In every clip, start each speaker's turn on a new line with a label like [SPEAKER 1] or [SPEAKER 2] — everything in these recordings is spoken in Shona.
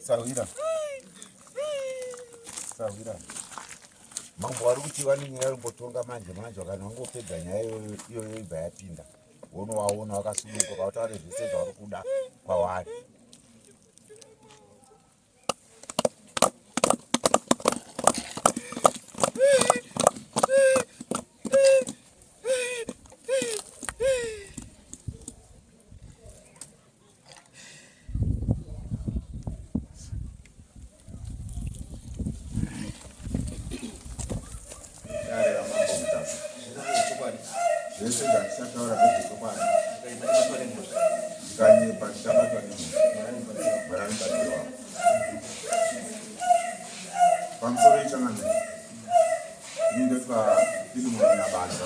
[SPEAKER 1] Sahwira. Sahwira. Mambo vari kuti vane nyaya yombotonga manje manje kana wangopedza nyaya iyoyo iyoyo ibva yapinda. Wonowaona wakasununguka utaure zvese zvauri kuda kwavari. Zvese zvandichataura ndezvechokwadi. Ndikanyepa ndichabatwa nemhosva. Mwari anobatsira wavo. Pamusoro ichangamire. Ini ndoitwa Philemon Nyabanza.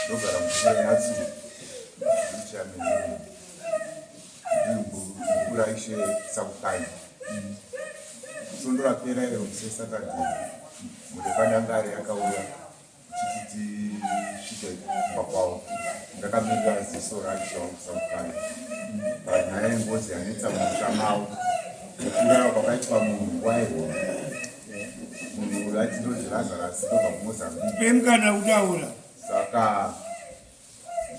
[SPEAKER 1] Ndogara mubhuku reNyatsuru. Ndiri chairman ndiri raIshe Sakukai. Svondo rapera iro musi weSaturday mhuri yepaDangare yakauya ichiti tisvike kumba kwavo. Ndakamirira ziso raIshe wangu Sakukai panyaya yengozi yanetsa mumusha mavo nekuurayiwa kwakaitwa munhu nguva yehondo. Munhu uyu atinonzi Lazarus ndobva kuMozambique.
[SPEAKER 2] Pemukana kutaura.
[SPEAKER 1] Saka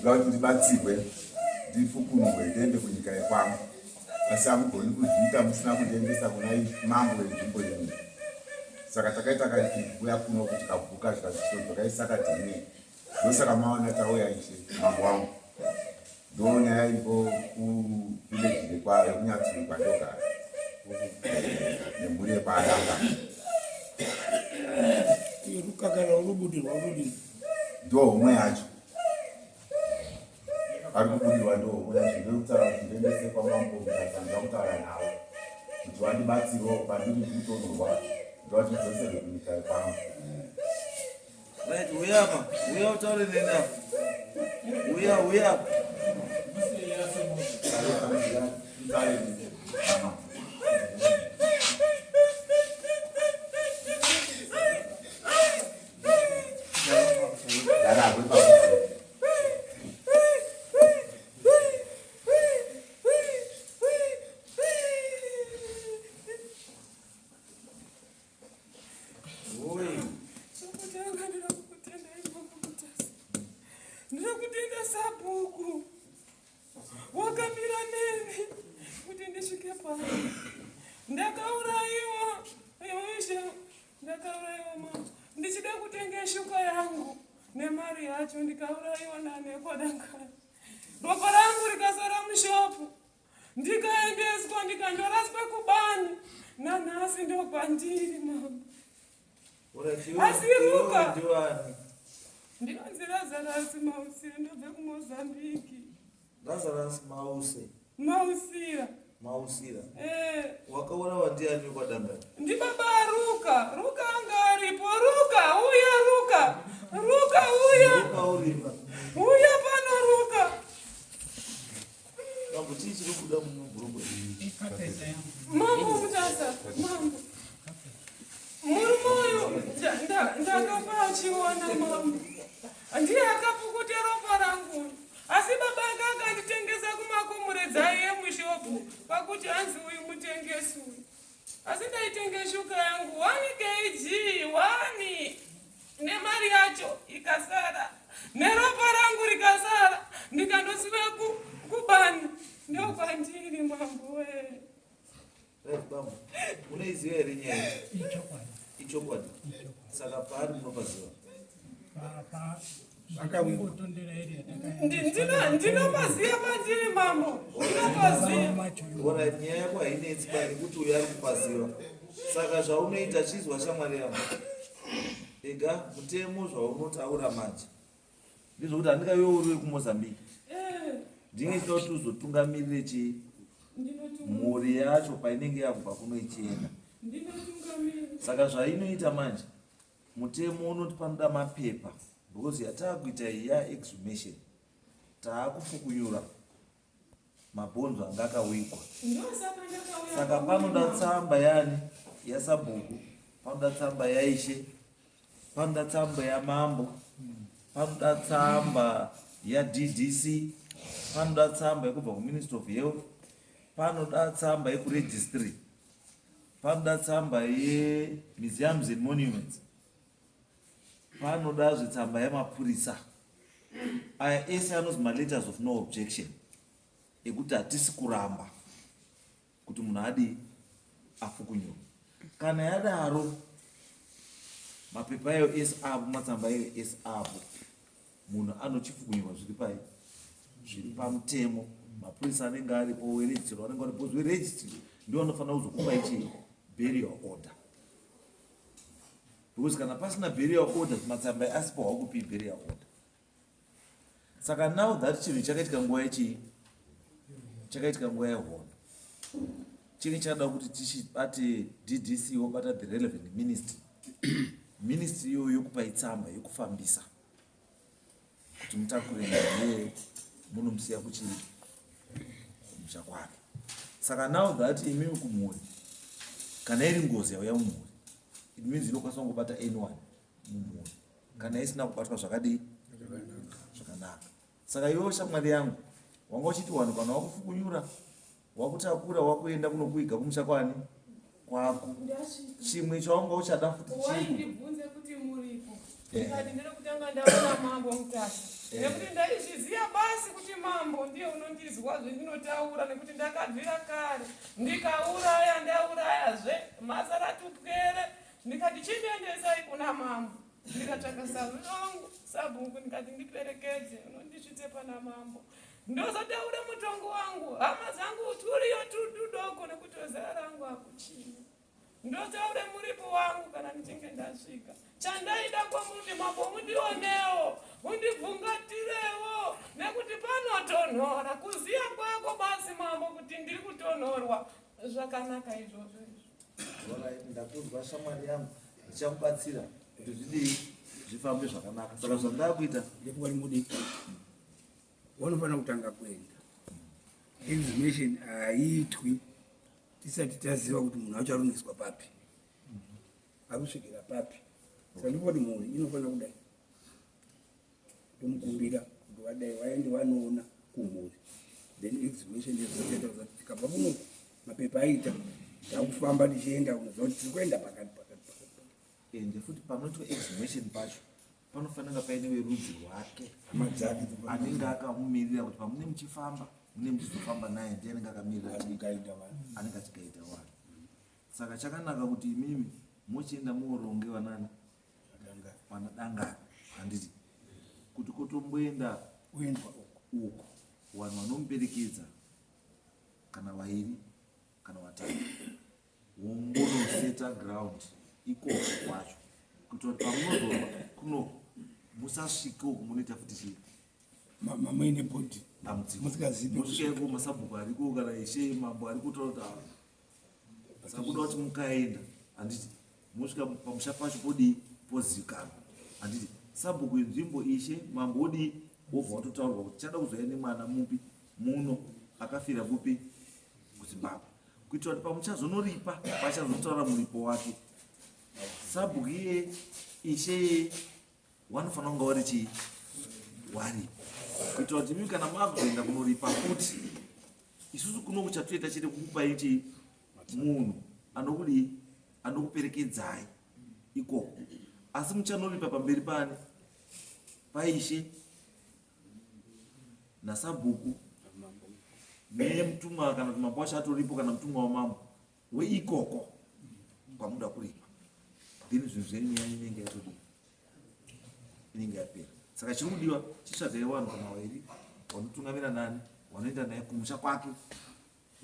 [SPEAKER 1] ndoda kuti ndibatsirwe ndifukunurwe ndiende kunyika yekwangu asi hamugoni kuzviita musina kundiendesa kuna mambo wenzvimbo yenyu saka takaita kakuuya kuno kuti kabhuka zvikazvisodzokai saka dzinei ndosaka maona tauya ishe mambo wangu ndo nyaya iripo kuvillage rekunyatsuri kwandogara nemhuri yekwaaranga
[SPEAKER 2] rukakala unobudirwa unodii
[SPEAKER 1] ndo homwe yacho ari kubudirwa ndo homwe yacho ndokutaura kuti ndiendese kwamambo mutasa ndoda kutaura navo kuti vandibatsirewo pandiri kutonorwa ndoda kuti ndidzoserwe kunyika yekwangu
[SPEAKER 3] Right, uya apa. Uya utaure neni apa. Uya, uya apa.
[SPEAKER 4] Ndinokutenda sabhuku wakamira neni kuti ndisvike pano. Ndakaurayiwa ishe, ndakaurayiwa mama ndichida kutenga shuka yangu nemari yacho ndikaurayiwa nanekwadangara ropa rangu rikasara mushopu ndikaendeswa ndikandoraswa kubani nanhasi ndokwandiri mama asi ruka ndinonzi lazarasi mausira ndobve kumozambiki
[SPEAKER 3] lazarasi mause
[SPEAKER 4] mausira
[SPEAKER 3] mausira
[SPEAKER 4] eh.
[SPEAKER 3] wakaurawa ndiani kwadangani
[SPEAKER 4] ndibaba ruka ruka anga aripo ruka uya ruka ruka uya uya pano ruka
[SPEAKER 3] Mambo chii chiri kubuda mubhurugwa?
[SPEAKER 4] Mambo Mutasa, mambo. Murume uyu ndakafa achiona mambo. Ndiye akapukuta ropa rangu. Asi baba anga akanditengesa kumakomuredza aiye mushopu pakuti hanzi uyu mutengesi uyu. Asi ndaitenga shuka yangu 1 kg 1 nemari yacho ikasara neropa rangu rikasara ndikandosiva kubani ndokwandiri mambo wee.
[SPEAKER 3] Unoiziva here nyaya? Ichokwadi. Saka paari munopaziva?
[SPEAKER 2] Akawigwa.
[SPEAKER 4] Ndinopaziva pandiri mambo, ndinopaziva.
[SPEAKER 3] Alright, nyaya yako hainetsi ba nekuti uyo ari kupaziva. Saka zvaunoita chizwa shamwari yangu. Ega mutemo zvaunotaura manje. Ndizvokuti handingaiwe uri wekuMozambique. Ndinge chida kuti uzotungamirire chii? Mhuri yacho painenge yakubva kuno ichienda. Saka zvainoita manje mutemo unoti panoda mapepa because yataakuita iyi ya exhumation taakufukunyura mabhonzo anga akawigwa saka panoda tsamba yani yasabhuku panoda tsamba yaishe panoda tsamba yamambo panoda tsamba yaDDC panoda tsamba yekubva kuMinistry of Health panoda tsamba yekuregistry panoda tsamba yemuseums and monuments panodazve tsamba yemapurisa aya ese anozi maletters of no objection ekuti hatisi kuramba kuti munhu adii afukunyurwa kana yadaro mapepa ayo ese apo matsamba ayo ese apo munhu anochifukunyurwa zviri pai zviri pamutemo mapurisa anenge aripo weregistry vanenge varipo weregistry ndiwo anofanira kuzokupa ichi burial order because kana pasina burial order matsamba asipo hakupi burial order saka now that chinhu chakaitika nguva yechii chakaitika nguva yehondo chinge chada kuti tichibate DDC wobata the relevant ministry ministry iyoyo yokupai tsamba yekufambisa kuti mutakure naye munomusiya kuchii kumusha kwake saka now that imimi kumhuri kana iri ngozi yauya mumhuri it means inokwanisa kungobata anyone mumhuri kana isina kubatwa zvakadii zvakanaka saka iwewo shamwari yangu wanga uchiti wanhu kana wakufukunyura wakutakura wakuenda kunokuiga kumusha kwani kwako chimwe chawanga uchada futi
[SPEAKER 4] waindibvunze kuti muripo ndikati ndiri kutanga ndaona mambo Mutasa nekuti ndaizviziva basi kuti mambo ndiye unondizwa zvendinotaura nekuti ndakabvira kare ndikauraya ndaurayazve masara tupwere ndikati chindiendesai kuna mambo ndikatsvaka savangu sabhuku ndikati ndiperekedze unondisvitse pana mambo ndozotaura mutongo wangu hama dzangu turiyo tudoko nekuti zera rangu hakuchina ndotaure muripo wangu kana ndichinge ndasvika chandaida kwamuri mambo mundionewo mundibvungatirewo nekuti panotonhora kuziya kwako basi mambo kuti ndiri kutonhorwa zvakanaka izvozvo izvo
[SPEAKER 3] Alright, ndakunzwa shamwari yangu ndichakubatsira kuti zvidii zvifambe zvakanaka saka zvandakuita
[SPEAKER 2] ndekuva ri mudiki wanofanira kutanga kuenda exhumation haiitwi tisati taziva kuti munhu acho arunoiswa papi akusvikira papi saka ndipo kuti mhuri inofanira kudai tomukumbira kuti vadai vaende vanoona kumhuri then exhumation yezotoita kuti tikabva kunoku mapepa aita takufamba tichienda kunoziva kuti tiri kuenda pakati pakati pakati
[SPEAKER 3] ende futi panoitwa exhumation pacho panofanira paine werudzi rwake
[SPEAKER 2] hama dzake
[SPEAKER 3] anenge akamumirira kuti pamune muchifamba mune muchizofamba naye ndiye anenge akamirira chii
[SPEAKER 2] kugaida vanhu
[SPEAKER 3] anenge achigaita vanhu saka chakanaka kuti imimi mochienda muoronge vanani vana dangani handiti kuti kotomboenda
[SPEAKER 2] uendwa uko
[SPEAKER 3] uko vanhu vanomuperekedza kana vairi kana vatatu wombonoseta ground ikoko kwacho kuitira kuti pamunozorwa kuno musasvike uku munoita futi chii
[SPEAKER 2] mamuine body
[SPEAKER 3] dambudziko
[SPEAKER 2] Musikazivi
[SPEAKER 3] mosvika iko masabhuku ariko kana ishe mambo ari kutaura kuti "Ah, saka kuda kuti mukaenda handiti mosvika pamusha pacho podii pozikanwa handiti sabhuku yenzvimbo ishe mambo wodii wobva watotaurwa kuti chada kuzouya nemwana mupi muno akafira kupi kuZimbabwe kuitira kuti pamuchazonoripa pachazotaura muripo wake sabhuku iye ishe iye wanofanira kunga wari chii waripo kuitira kuti imi kana makuzoenda kunoripa futi isusu kuno kuchatoita chete kukupai chii munhu anokudii anokuperekedzai ikoko asi muchanoripa pamberi pani paishe nasabhuku nemutumwa kana kuti mambo wacho atoripo kana mutumwa wamambo weikoko kwamuda kuripa then zvinhu zvenyu nyaya inenge yatodii inenge yapera. Saka chiri kudiwa chitsvagai vanhu kana vairi vanotungamira nani vanoenda naye kumusha kwake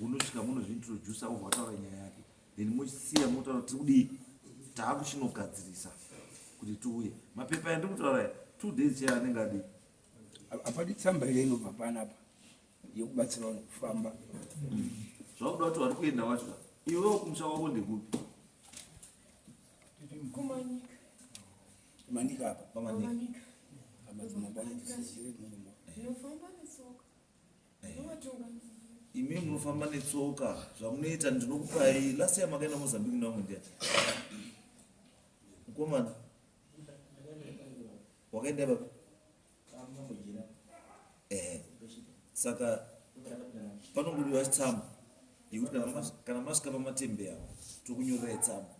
[SPEAKER 3] unosvika munozviintrodusa obva wataura nyaya yake then mochisiya motaura tiri kudii taakuchinogadzirisa kuti tiuye mapepa yandiri kutaura 2 days chaiyo anenge adii.
[SPEAKER 2] Hapadi tsamba here inobva panapa yekubatsira vanhu kufamba?
[SPEAKER 3] Zvakuda kuti vari kuenda wacho ka iwewo kumusha kwako ndekupi?
[SPEAKER 4] Kumanyika.
[SPEAKER 2] Manika apa.
[SPEAKER 3] Pamanika.
[SPEAKER 4] Pamanika.
[SPEAKER 2] Amadzimambo anotisizive.
[SPEAKER 4] Ndinofamba netsoka. Ndinovatungamirira.
[SPEAKER 3] Imi munofamba netsoka zvamunoita ndinokupai last year makaenda Mozambique navamwe ndiani mukomana wakaenda ipapo? Ehe, saka panongodiwa tsamba yekuti kana masvika pamatembeya tokunyorerai tsamba.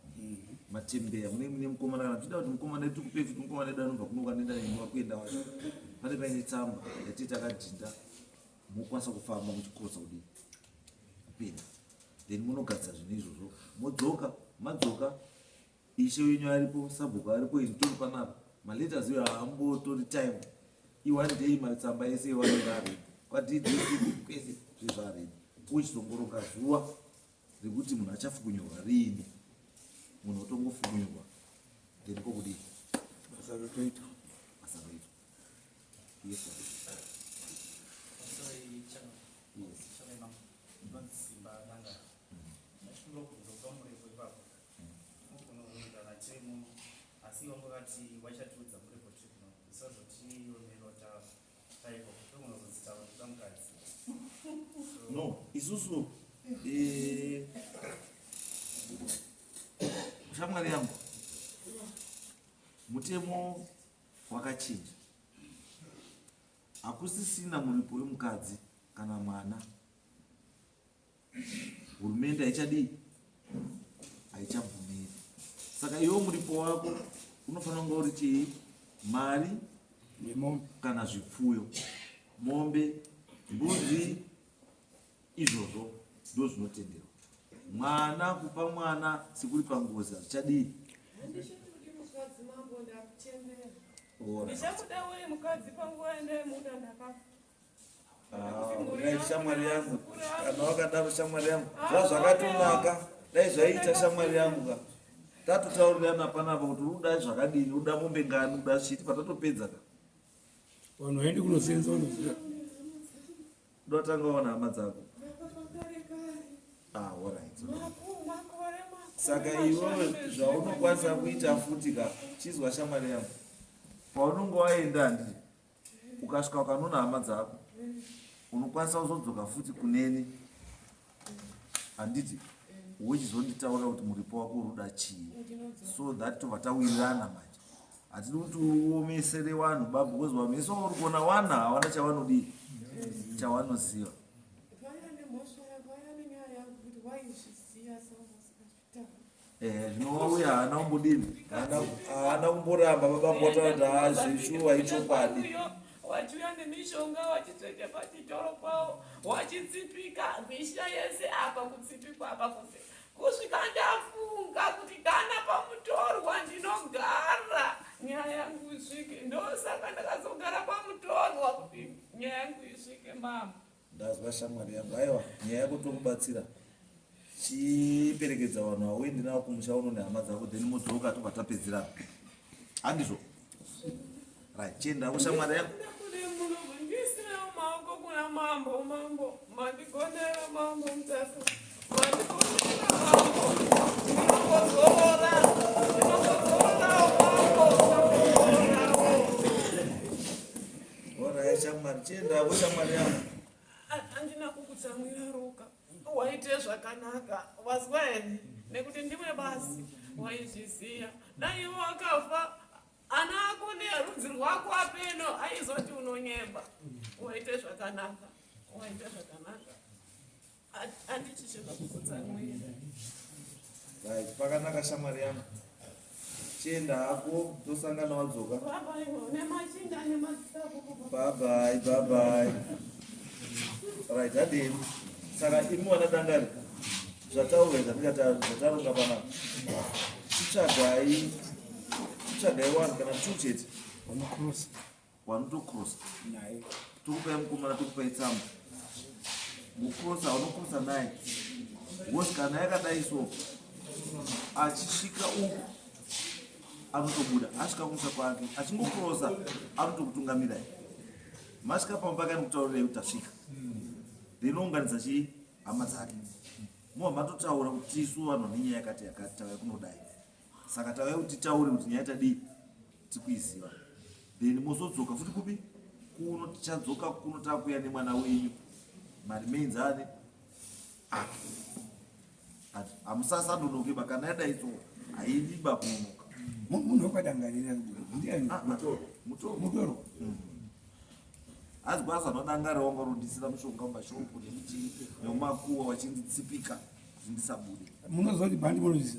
[SPEAKER 3] Matembeya mune mune mukomana kana tichida kuti mukomana tikupe futi mukomana edu anobva kuno kanoenda nemi wakuenda wacho pane paine tsamba yatii takadhinda mokwanisa kufamba muchikrosa kudii kupinda then munogadzira zvinhu izvozvo modzoka madzoka ishe wenyu aripo sabhuku aripo ini tori panapa maletters iyo haambotori time i-one day matsamba ese iwanenge aredi kwaDDC kwese zvezvaaredi uchizongoroka zuva rekuti munhu achafukunyurwa riini munhu otongofukunyurwa then kokudii.
[SPEAKER 2] Basa rotoitwa.
[SPEAKER 3] Basa roitwa, yes sir.
[SPEAKER 5] Sorry, Chairman. Chairman Mambo. Ndinonzi Simba Dangara. Ndachikumbira kubvunza kubva muripo ipapo. Unogona kuwirirana tiri muno asi iwe wangakati wachatiudza muripo tiri kuno. Usazotionerwa taipo. Togona kuzonzi takuda mukadzi. So,
[SPEAKER 3] No, isusu shamwari yangu, mutemo wakachinja, hakusisina muripo wemukadzi kana mwana. Hurumende haichadii, haichabvumiri. Saka iwe muripo wako unofanira kunge uri chii? Mari
[SPEAKER 2] nemombe
[SPEAKER 3] kana zvipfuyo, mombe, mbudzi, izvozvo ndo zvinotenderwa. Mwana, kupa mwana sekuripa ngozi hazvichadii.
[SPEAKER 4] Handichakudi mukadzi mambo, ndakuchembera.
[SPEAKER 3] Alright.
[SPEAKER 4] Ndichakuda uri mukadzi panguva yandaimuda ndakafa.
[SPEAKER 3] Ah, shamwari yangu, kana wakadaro shamwari yangu, zva zvakatonaka. Dai zvaiita shamwari yangu ka tatotaurirana panapa kuti uri kuda zvakadini, uda mombe ngani, uda chiti patatopedza ka.
[SPEAKER 2] Vanhu vaendi kunosenza unoziva.
[SPEAKER 3] Uda tanga waona hama dzako.
[SPEAKER 4] Ndakafa kare kare.
[SPEAKER 3] Ah, alright.
[SPEAKER 4] Makore makumi
[SPEAKER 3] Saka iwewe
[SPEAKER 4] 50.
[SPEAKER 3] zvaunokwanisa kuita futi ka, chizwa shamwari yangu, paunonge waenda handiti ukasvika ukanona hama dzako unokwanisa kuzodzoka futi kuneni handiti wochizonditaura kuti muripo wako uri uda chii, so that tobva tawirirana. Manje hatidi kuti uomesere vanhu ba because vanhu vese vauri kuona wana hawana chavanodii, chavanoziva.
[SPEAKER 4] Vaya nemhosva yako, vaya nenyaya yangu kuti waizviziva sausingazvitaura.
[SPEAKER 3] Zvino wauya haana kumbodini, haana kumboramba babambotaura kuti hazvishuwa ichokwadi.
[SPEAKER 4] Wachiuya nemishonga wachitsvete pachitoro pavo wachitsipika misha yese apa kutsipikwa apa kusvika ndafunga kuti kana pamutorwa ndinogara nyaya yangu isvike. Ndosaka ndakazogara pamutorwa kuti nyaya yangu isvike mama.
[SPEAKER 3] Ndazwa shamwari yangu, aiwa, nyaya yako tokubatsira. Chiperekedza vanhu hauendi navo kumusha uno nehama dzako then modzoka tobva tapedzerana, handizvo? Right, chiendako shamwari yangu.
[SPEAKER 4] Kune murume ndisirewo maoko kuna mambo. Mambo mandigonera, mambo Mutasa mandigonera mambo. Ndinongozorora, ndinongozororawo mambo, ndinongozororawo.
[SPEAKER 3] Alright shamwari, chiendako shamwari yangu.
[SPEAKER 4] Handina kukutsamwira Ruka, waite zvakanaka wazwa here, nekuti ndiwe basi waizviziya. Dai iwe wakafa ana ako nerudzi rwako apeno aizoti unonyemba. Waite zvakanaka, waite zvakanaka. Handichicheva kukutsamwira.
[SPEAKER 3] Right, pakanaka shamwari yangu, chienda hako, tosangana wadzoka.
[SPEAKER 4] Baba iwe nemachinda nemadzisako.
[SPEAKER 3] Bye bye, bye bye. Right, hadini. Saka imi wana dangari zvataurwa zvataronga panapa, chitsvagai, chitsvagai vanhu kana two chete.
[SPEAKER 2] Vanocross.
[SPEAKER 3] Wanotokrosa
[SPEAKER 2] naye.
[SPEAKER 3] Tokupai mukomana, tokupai tsamba, mukrosa wanokrosa naye because kana yakadai so achisvika uku anotobuda, asvika kumusha kwake achingokrosa anotokutungamirai. Masvika pamba pake anokutaurirai kuti tasvika, then ounganidza chii, hama dzake, mobva matotaura kuti tisu vanhu vane nyaya yakati yakati, tauya kunodai, saka tauya kuti titaure kuti nyaya tadii, tikuiziva. Then mozodzoka futi kupi, kuno. Tichadzoka kuno takuya nemwana wenyu, maremains ane ake. Hamusasandonoke ba, kana yadai so haidi ba kunonoka.
[SPEAKER 2] Munhu wekwadangarira ndiani?
[SPEAKER 3] Ah, ah, mutoro.
[SPEAKER 2] Mutoro.
[SPEAKER 3] Hanzi kwazi vanodangara wanga rondisira mushonga mumashopu nekuti nemumakuwa wachinditsipika kuti ndisabude.
[SPEAKER 2] Munoziva kuti bhandi munozvisa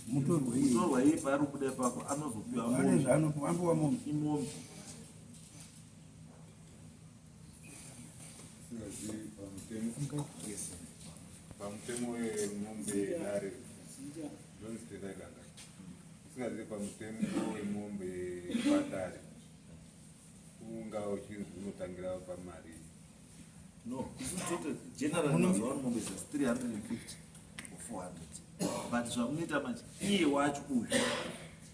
[SPEAKER 2] mutorwa iye.
[SPEAKER 3] Mutorwa iye paari kubuda ipapo anozopiwa
[SPEAKER 2] ane
[SPEAKER 3] mombe.
[SPEAKER 2] Zvaanopiwa, ambowa mombe.
[SPEAKER 3] Imombe.
[SPEAKER 1] Singazivi pamutemo, pamutemo wemombe yedare, ndonzi Tendai Danga, usingazivi pamutemo wemombe yepadare unga uchinzi unotangira pamari?
[SPEAKER 3] No, isu tote general mazuva ano mombe zasi 350 or 400, but zvamunoita manje, iye wacho uyu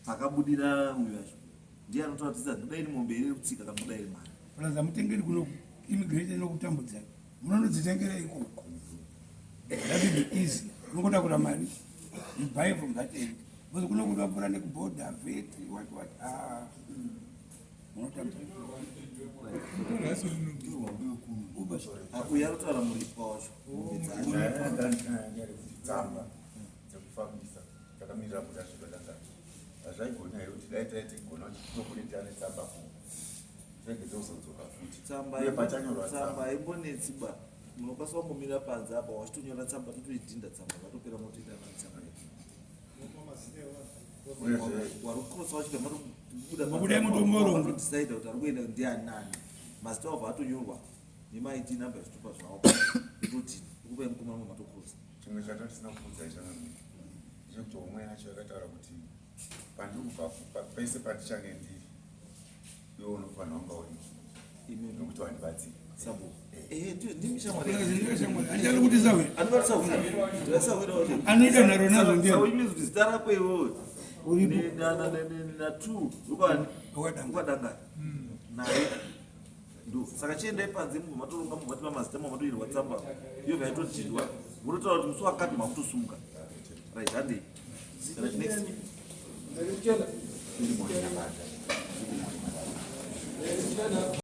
[SPEAKER 3] pakabudira uyu wacho ndiye anotaura kuti ndodai ni mombe iri kutsika kana kudai mari.
[SPEAKER 2] Plus hamutengeri kuno, immigration inokutambudzai, munonodzitengera ikoko. That will be easy. Unongotakura mari, you buy from that end, because kuno kutapfuura nekuborder vet, what what, ah, munotambura.
[SPEAKER 3] Ah, uyu ari kutaura muripwa wacho, mombe dzacho.
[SPEAKER 1] Tsamba dzekufambisa takamirira kuti asvika dangari, hazvaigona here kuti dai taitigona kuti tinokuretera netsamba ku tiregedze kuzodzoka futi?
[SPEAKER 3] Tsamba.
[SPEAKER 1] Uye pachanyorwa
[SPEAKER 3] tsamba
[SPEAKER 1] tsamba.
[SPEAKER 3] Haimbonetsi ba, munokwanisa kungomira panze apa wachitonyora tsamba, totoidhinda tsamba, vatopera, motoita nayo tsamba.
[SPEAKER 1] Uyezve
[SPEAKER 3] Wari kukrosa wachibva matobuda.
[SPEAKER 2] Mabuda mutomboronga.
[SPEAKER 3] Decide kuti ari kuenda ndiani nani, mazita abva atonyorwa nemaID number, zvitupa zvavo, totini ukupai mukomana, mwe matokrosa.
[SPEAKER 1] Chimwe chatatisina kukuudzai changamire ndechekuti homwe yacho yakataura kuti pandiri kubva pese pandichange ndiri, iwe unofanira kunga uripo.
[SPEAKER 3] Imi?
[SPEAKER 1] Nokuti wandibatsira.
[SPEAKER 3] Sabo, ehe, ndimi shamwari.
[SPEAKER 2] Andichari kuti sawe.
[SPEAKER 3] Andivati sahwira wacho.
[SPEAKER 2] Anoita nharo nazvo ndiye.
[SPEAKER 3] Saka which means kuti zita rako iwewe
[SPEAKER 2] Uripo.
[SPEAKER 3] Na two ukwani?
[SPEAKER 2] Wakadangara.
[SPEAKER 3] Ukwadangara naye ndo. Saka chiendai panze mubva matoronga, mubva matipa mazita, mubva matoirwa tsamba, yobva yatodhindwa, mutotaura kuti musi wakati makutosumuka. Right, handei. Right, next.
[SPEAKER 1] Filimoni Nyabata. Filimoni Nyabata.